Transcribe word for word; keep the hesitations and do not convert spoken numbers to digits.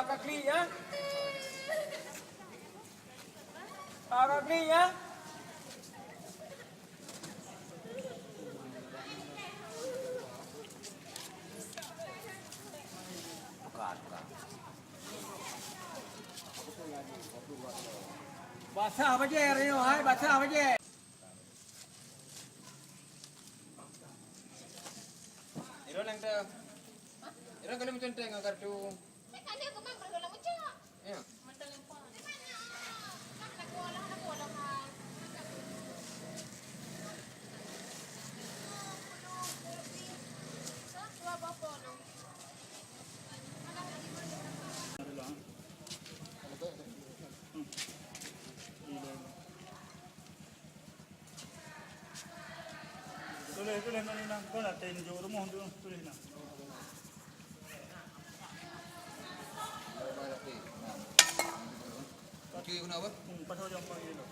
Ka klik, ya? Ka klik, ya? Basah bajèe, Rio, hai, basah bajèe. Iro nang teu. Iro kali meucunténg ngon kartu. Ya. Tuléh, tuléh ngon inong, kon até nunjuk rumoh tu, tuléh inong. Oke, kenapa? Hmm, pasal jam pagi tu.